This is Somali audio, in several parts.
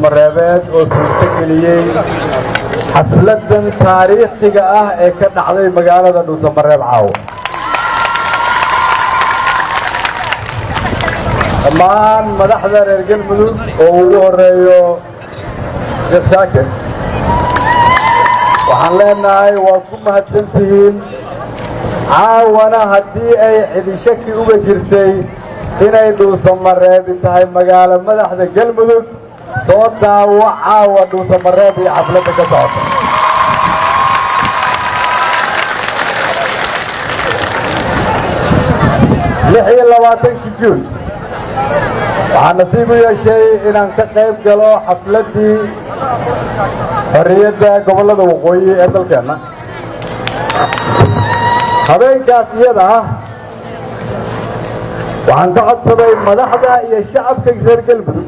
Mareebeed oo suurto geliyey xafladdan taariikhiga ah ee ka dhacday magaalada Dhuusamareeb caawa. Dhammaan madaxda reer Galmudug oo ugu horeeyo Sheekh Shaakir, waxaan leenahay waa ku mahadsantihiin. Caawana haddii ay cidi shaki uga jirtay inay Dhuusamareebi tahay magaalo madaxda Galmudug, soo daawo caawa Dhuusamareeb iyo xafladda ka socota. 26-kii Juun waxaa nasiib u yeeshay inaan ka qayb galo xafladdii xorriyadda gobollada waqooyi ee dalkeenna. Habeenkaas iyada ah waxaan ka codsaday madaxda iyo shacabka reer Galmudug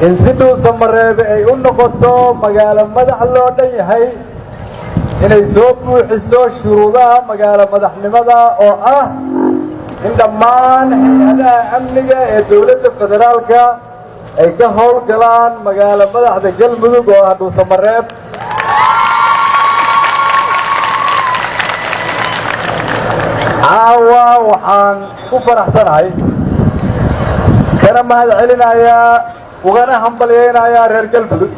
in si Dhuusamareebe ay u noqoto magaalo madax loo dhan yahay inay soo buuxiso shuruudaha magaalo madaxnimada, oo ah in dhammaan hay-adaha amniga ee dowladda federaalka ay ka howlgalaan magaalo madaxda Galmudug oo ah Dhuusamareeb. Caawa waxaan ku faraxsanahay, kana mahad celinayaa, ugana hambalyaynayaa reer Galmudug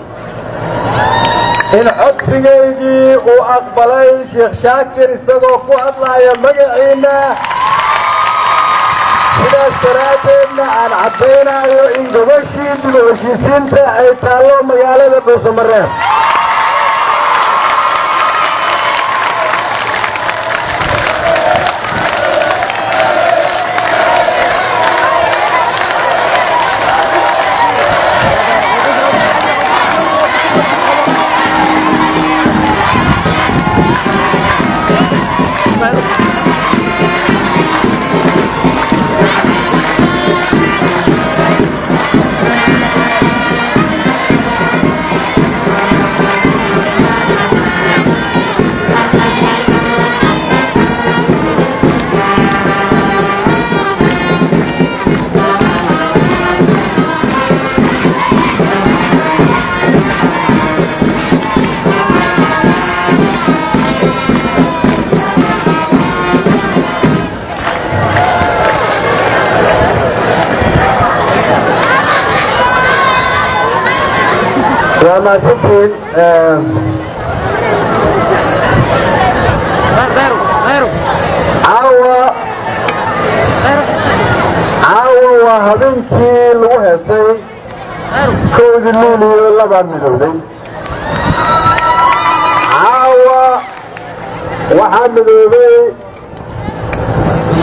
in codsigaygii uu aqbalay Sheekh Shaakir isagoo ku hadlaaya magaciinna. Sidaas daraaddeedna aan caddaynayo in gobashii dib u heshiisiinta ay taallo magaalada Dhuusamareeb. Waa mahadsantihiin. Caawa, caawa waa habeenkii lagu heesay 1-dii Luuliyo labaa midowday. Caawa waxaa midoobay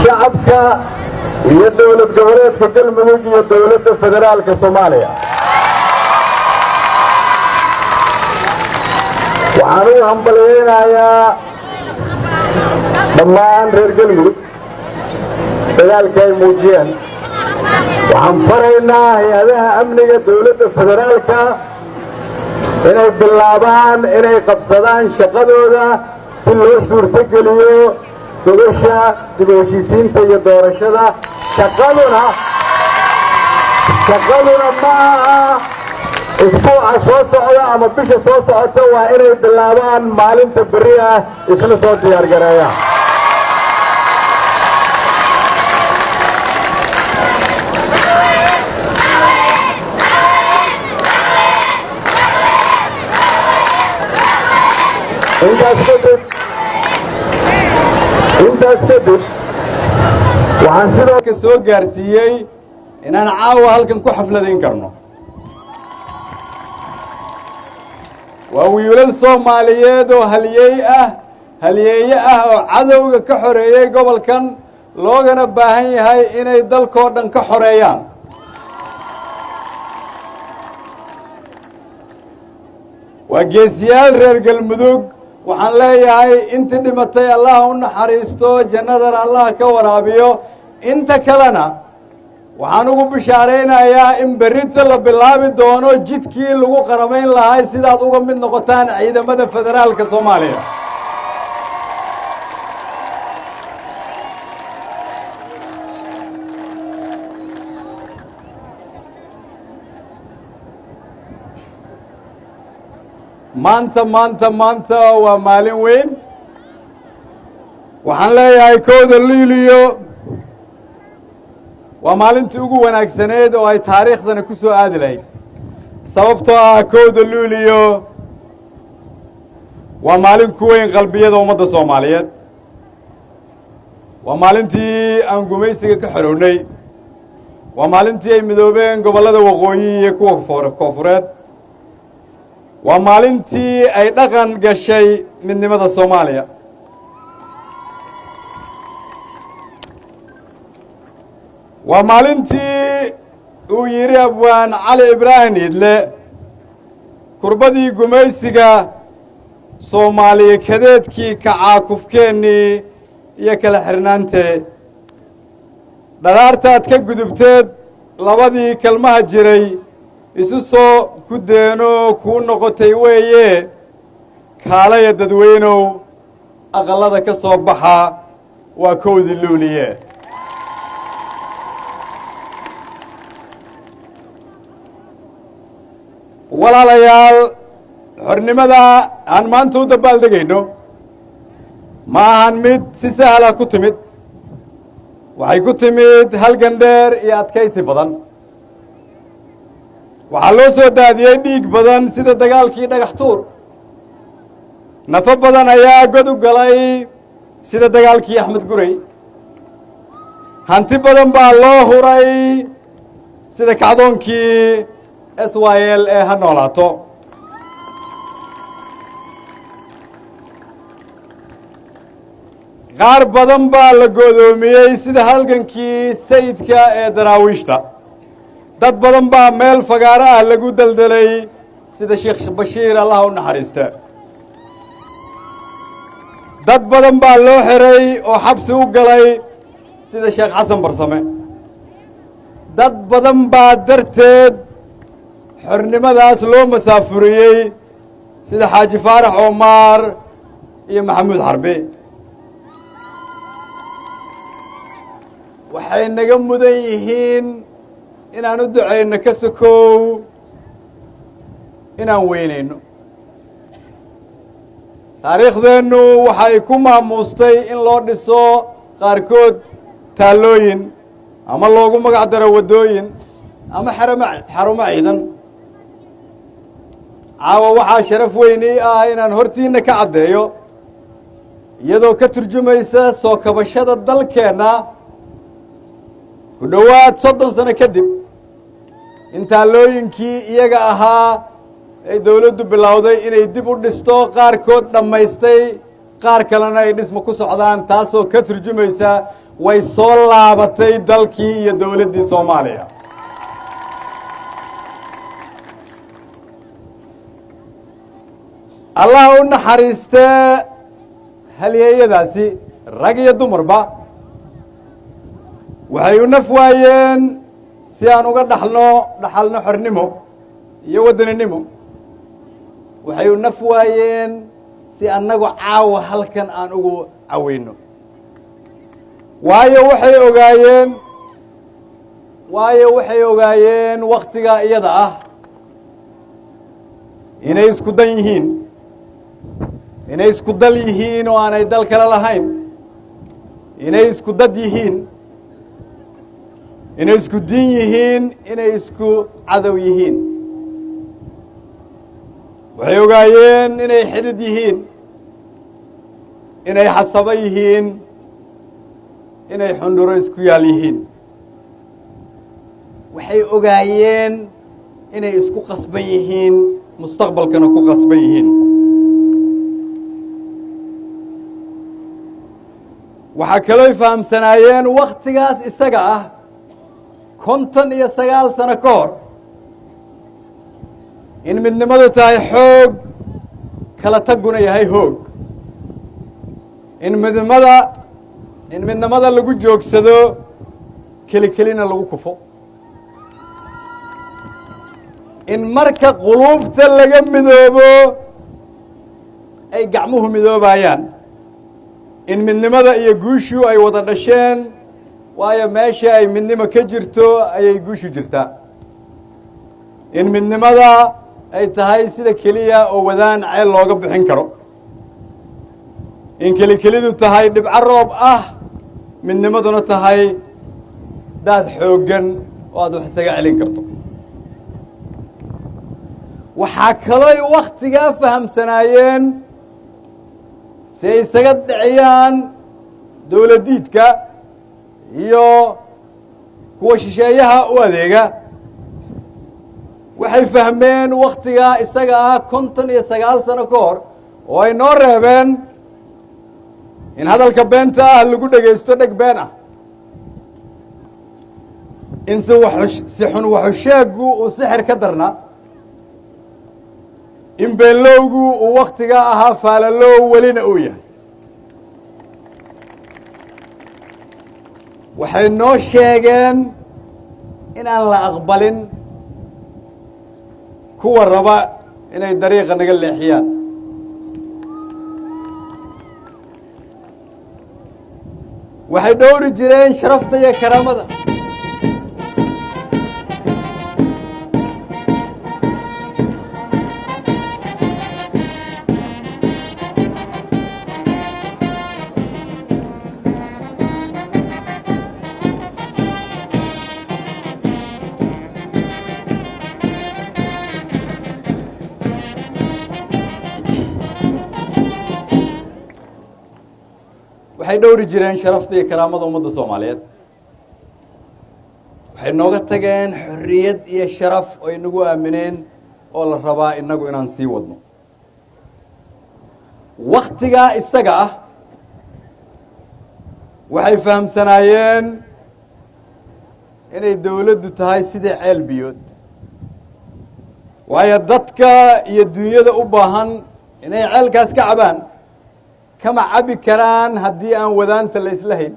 shacabka iyo dowlad goboleedka Galmudug iyo dowladda federaalka Soomaaliya. Waxaan u hambalyaynayaa dhammaan reer Galmudug dagaalka ay muujiyeen. Waxaan faraynaa hay-adaha amniga dowladda federaalka inay bilaabaan inay qabsadaan shaqadooda si loo suurtogeliyo gogosha dib u heshiisiinta iyo doorashada. Shaqaduna ma aha isbuuca soo socda ama bisha soo socota, waa inay bilaabaan maalinta berri ah, isla soo diyaar gareeyaan. Intaas kadib waxaan sidoo ka soo gaarsiiyey inaan caawa halkan ku xafladayn karno. Waa wiilal Soomaaliyeed oo halyeey ah, halyeeye ah oo cadowga ka xoreeyey gobolkan, loogana baahan yahay inay dalkoo dhan ka xoreeyaan. Waa geesiyaal reer Galmudug. Waxaan leeyahay intii dhimatay Allah u naxariisto, jannadana Allah ka waraabiyo. Inta kalena waxaan ugu bishaaraynayaa in berrito la bilaabi doono jidkii lagu qaramayn lahay sidaad uga mid noqotaan ciidamada federaalka Soomaaliya. Maanta, maanta, maanta waa maalin weyn. Waxaan leeyahay 1-da Luuliyo waa maalintii ugu wanaagsaneed oo ay taariikhdana ku soo aadi lahayd, sababtoo ah 1-da Luuliyo waa maalin ku weyn qalbiyada ummadda Soomaaliyeed. Waa maalintii aan gumaysiga ka xorownay. Waa maalintii ay midoobeen gobollada waqooyi iyo kuwa koonfureed. Waa maalintii ay dhaqan gashay midnimada Soomaaliya. Waa maalintii uu yidhi abwaan Cali Ibraahim Idle, kurbadii gumaysiga Soomaaliya, kadeedkii kacaakufkeennii iyo kala xirnaantee, dharaartaad ka gudubteed labadii kalmaha jiray isu soo ku deeno kuu noqotay weeye. Kaalaya dadweynow, aqallada ka soo baxa, waa 1-dii Luuliye. Walaalayaal, xornimada aan maanta u dabaaldegayno ma ahan mid si sahla ku timid. Waxay ku timid halgan dheer iyo adkaysi badan. Waxaa loo soo daadiyey dhiig badan, sida dagaalkii Dhagax Tuur. Nafo badan ayaa god u galay, sida dagaalkii Axmed Gurey. Hanti badan baa loo huray, sida kacdoonkii SYL ee ha noolaato. Qaar badan baa la goodoomiyey, sida halgankii sayidka ee Daraawiishta. Dad badan baa meel fagaaro ah lagu deldelay, sida Sheekh Bashiir, Allah u naxariista. Dad badan baa loo xiray oo xabsi u galay, sida Sheekh Xasan Barsame. Dad badan baa darteed xornimadaas loo masaafuriyey, sida Xaaji Faarax Oomaar iyo Maxamuud Xarbi. Waxay naga mudan yihiin inaan u ducayno ka sokow inaan weynayno. Taariikhdeennu waxay ku maamuustay in loo dhiso qaarkood taallooyin ama loogu magac daro waddooyin ama xaramo, xarumo ciidan. Caawa waxaa sharaf weyn ii ah inaan hortiinna ka caddeeyo, iyadoo ka turjumaysa soo kabashada dalkeenna ku dhowaad 30 sano kadib, in taallooyinkii iyaga ahaa ay dawladdu bilowday inay dib u dhisto, qaarkood dhammaystay, qaar kalena ay dhismo ku socdaan, taasoo ka turjumaysa way soo laabatay dalkii iyo dawladdii Soomaaliya. Allah u naxariistee halyeeyadaasi, rag iyo dumarba, waxay u naf waayeen si aan uga dhaxlno, dhaxalno xornimo iyo waddaninimo. Waxay u naf waayeen si annagu caawa halkan aan ugu caweyno, waayo waxay ogaayeen waktigaa iyada ah inay isku dan yihiin, inay isku dal yihiin oo aanay dal kale lahayn, inay isku dad yihiin, inay isku diin yihiin, inay isku cadow yihiin. Waxay ogaayeen inay xidid yihiin, inay xasabo yihiin, inay xundhuro isku yaal yihiin. Waxay ogaayeen inay isku qasban yihiin, mustaqbalkana ku qasban yihiin. Waxaa kalooy fahamsanaayeen waktigaas isaga ah, 59 sano ka hor, in midnimadu tahay xoog, kala taguna yahay hoog, in midnimada lagu joogsado, keli kelina lagu kufo, in marka quluubta laga midoobo ay gacmuhu midoobayaan, in midnimada iyo guushu ay wada dhasheen, waayo meesha ay midnimo ka jirto ayay guushu jirtaa, in midnimada ay tahay sida keliya oo wadaan ceel looga bixin karo, in kelikelidu tahay dhibco roob ah, midnimaduna tahay daad xooggan oo aad wax isaga celin karto. Waxaa kalooy wakhtigaa fahamsanaayeen si ay isaga dhiciyaan dowladdiidka iyo kuwa shisheeyaha u adeega. Waxay fahmeen wakhtigaa isaga ah 59 sano ka hor oo ay noo reebeen in hadalka beenta ah lagu dhegaysto dheg been ah, in si wax si xun waxusheeggu uu sixir ka darna, in beenlowgu uu wakhtigaa ahaa faalalow welina uu yahay. Waxay noo sheegeen in aan la aqbalin kuwa raba inay dariiqa naga leexiyaan. Waxay dhowri jireen sharafta iyo karaamada. Waxay dhowri jireen sharafta iyo karaamada ummadda Soomaaliyeed. Waxay nooga tageen xorriyad iyo sharaf oo inagu aamineen oo la rabaa innagu inaan sii wadno. Wakhtigaa isaga ah waxay fahamsanaayeen inay dawladdu tahay sidii ceel biyood, waayo dadka iyo dunyada u baahan inay ceelkaas ka cabaan kama cabi karaan haddii aan wadaanta la isla hayn.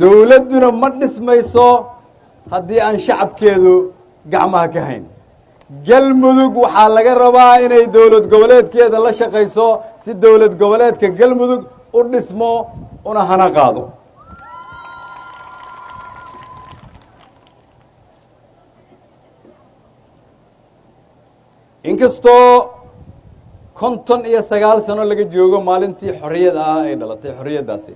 Dawladduna ma dhismayso haddii aan shacabkeedu gacmaha ka hayn. Galmudug waxaa laga rabaa inay dowlad goboleedkeeda la shaqayso si dowlad goboleedka Galmudug u dhismo una hana qaado. Inkastoo 59 sano laga joogo maalintii xorriyad ah ay dhalatay xorriyaddaasi,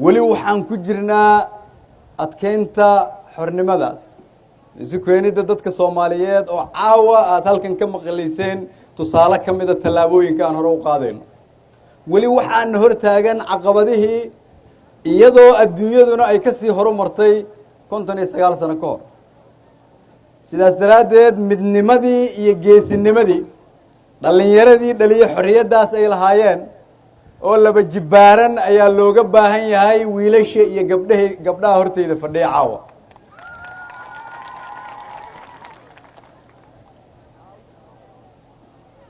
weli waxaan ku jirnaa adkeynta xornimadaas, isu keenidda dadka Soomaaliyeed oo caawa aada halkan ka maqlayseen tusaale ka mida tallaabooyinka aan hore u qaadayno. Weli waxaana hor taagan caqabadihii, iyadoo adduunyaduna ay kasii horumartay 59 sano ka hor. Sidaas daraaddeed midnimadii iyo geesinimadii dhallinyaradii dhaliyo xorriyaddaas ay lahaayeen oo laba jibbaaran ayaa looga baahan yahay wiilasha iyo gabdhahi gabdhaha horteyda fadhiya caawa.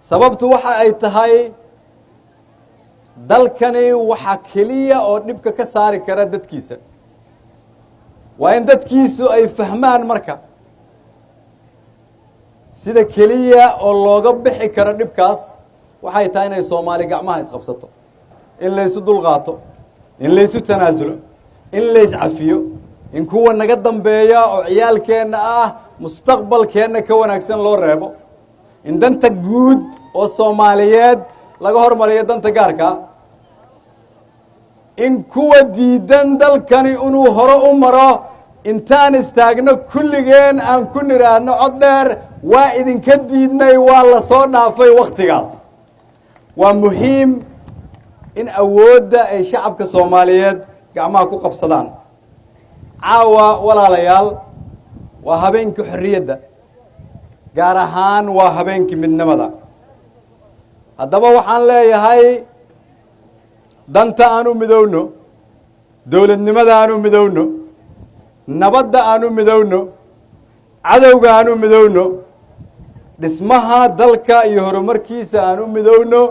Sababtu waxa ay tahay dalkani waxa keliya oo dhibka ka saari kara dadkiisa waa in dadkiisu ay fahmaan. Marka sida keliya oo looga bixi karo dhibkaas waxay tahay inay Soomaali gacmaha isqabsato, in laysu dulqaato, in laysu tanaasulo, in layscafiyo, in kuwa naga dambeeya oo ciyaalkeenna ah mustaqbalkeenna ka wanaagsan loo reebo, in danta guud oo Soomaaliyeed laga hormariyo danta gaarka, in kuwa diidan dalkani inuu hore u maro intaan istaagno kulligeen aan ku nidhaahno cod dheer, waa idinka diidnay, waa la soo dhaafay wakhtigaas. Waa muhiim in awoodda ay shacabka Soomaaliyeed gacmaha ku qabsadaan. Caawa walaalayaal waa habeenkii xorriyadda, gaar ahaan waa habeenkii midnimada. Haddaba waxaan leeyahay danta aan u midowno, dowladnimada aan u midowno, nabadda aan u midowno, cadowga aan u midowno, dhismaha dalka iyo horumarkiisa aan u midowno.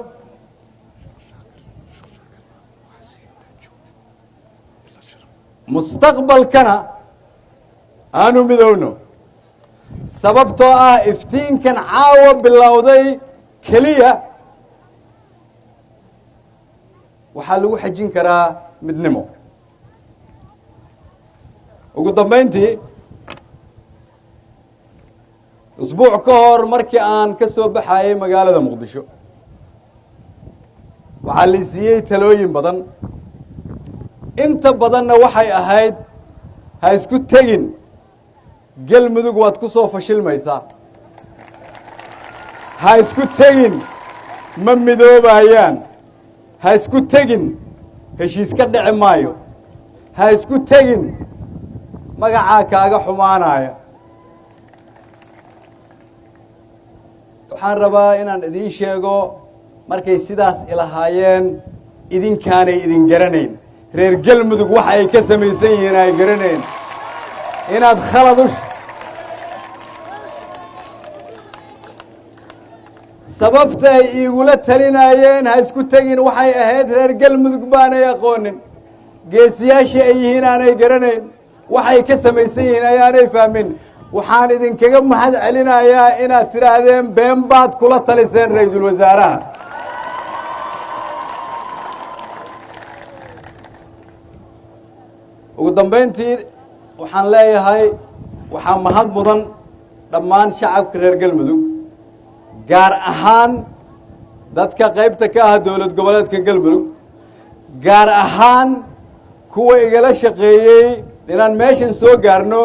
Mustaqbalkana aan u midowno, sababtoo ah iftiinkan caawa bilowday keliya waxaa lagu xejin karaa midnimo. Ugu dambayntii Usbuuc ka hor markii aan ka soo baxayay magaalada Muqdisho, waxaa la siiyey talooyin badan. Inta badanna waxay ahayd: ha isku tegin Galmudug, waad ku soo fashilmaysaa; ha isku tegin, ma midoobayaan; ha isku tegin, heshiis ka dhici maayo; ha isku tegin, magacaa kaaga xumaanaya. Waxaan rabaa inaan idiin sheego, markay sidaas ilahaayeen, idinkaanay idin garanayn, reer Galmudug waxa ay ka samaysan yihiin ay garanayn, inaad khalad u sababta ay iigula talinayeen ha isku tegin waxay ahayd reer Galmudug baanay aqoonin, geesiyaashii ay yihiin aanay garanayn, waxay ka samaysan yihiin ayaanay fahmin. Waxaan idinkaga mahad celinayaa inaad tidhaahdeen been baad kula taliseen ra-iisul wasaaraha. Ugu dambayntii waxaan leeyahay, waxaa mahad mudan dhammaan shacabka reer Galmudug, gaar ahaan dadka qaybta ka ah dowlad goboleedka Galmudug, gaar ahaan kuwa igala shaqeeyey inaan meeshan soo gaarno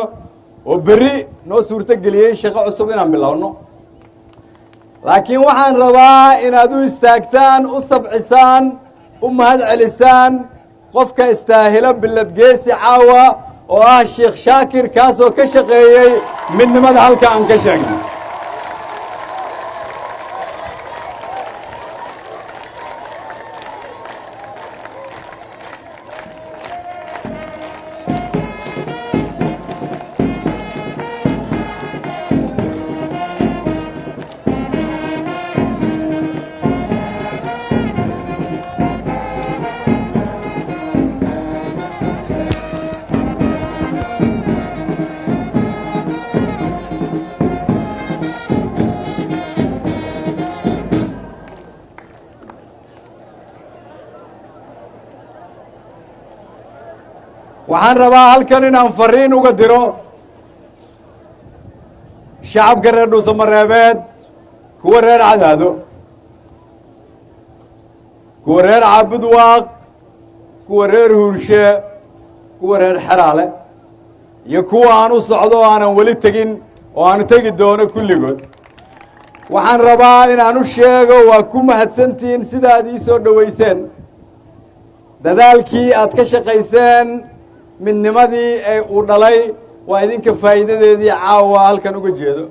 oo berri noo suurto geliyey shaqo cusub inaan bilowno. Laakiin waxaan rabaa inaad u istaagtaan, u sabcisaan, u mahad celisaan qofka istaahilo bilad geesi caawa oo ah Sheekh Shaakir, kaasoo ka shaqeeyey midnimada halka aan ka sheegnay. Waxaan rabaa halkan inaan fariin uga diro shacabka reer Dhuusamareebeed, kuwa reer Cadaado, kuwa reer Caabudwaaq, kuwa reer Huurshe, kuwa reer Xeraale iyo kuwa aan u socdo oo aanan weli tegin oo aanu tegi doono kulligood. Waxaan rabaa inaan u sheego, waa ku mahadsantihiin sida aad ii soo dhoweyseen, dadaalkii aad ka shaqayseen midnimadii ee uu dhalay waa idinka faa'iidadeedii caawa halkan uga jeedo.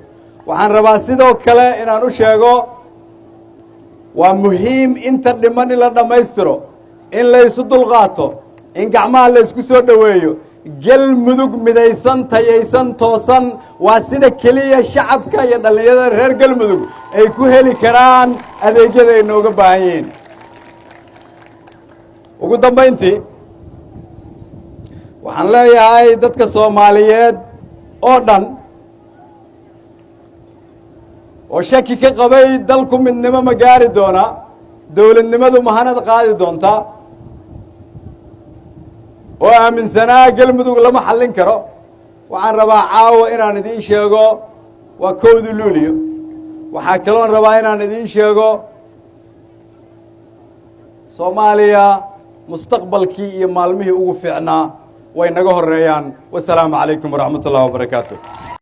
Waxaan rabaa sidoo kale inaan u sheego, waa muhiim inta dhiman in la dhammaystiro, in laysu dulqaato, in gacmaha laysku soo dhoweeyo. Galmudug midaysan, tayaysan, toosan waa sida keliya shacabka iyo dhallinyarada reer Galmudug ay ku heli karaan adeegyada ay nooga baahan yihiin. Ugu dambayntii waxaan leeyahay dadka Soomaaliyeed oo dhan oo shaki ka qabay dalku midnimo ma gaari doonaa, dowladnimadu mahanad qaadi doontaa, oo aaminsanaa Galmudug lama xallin karo, waxaan rabaa caawa inaan idiin sheego waa 1da Luuliyo. Waxaa kaloon rabaa inaan idiin sheego, Soomaaliya mustaqbalkii iyo maalmihii ugu fiicnaa way naga horeeyaan. Wasalaamu calaykum waraxmat ullahi wabarakaatu.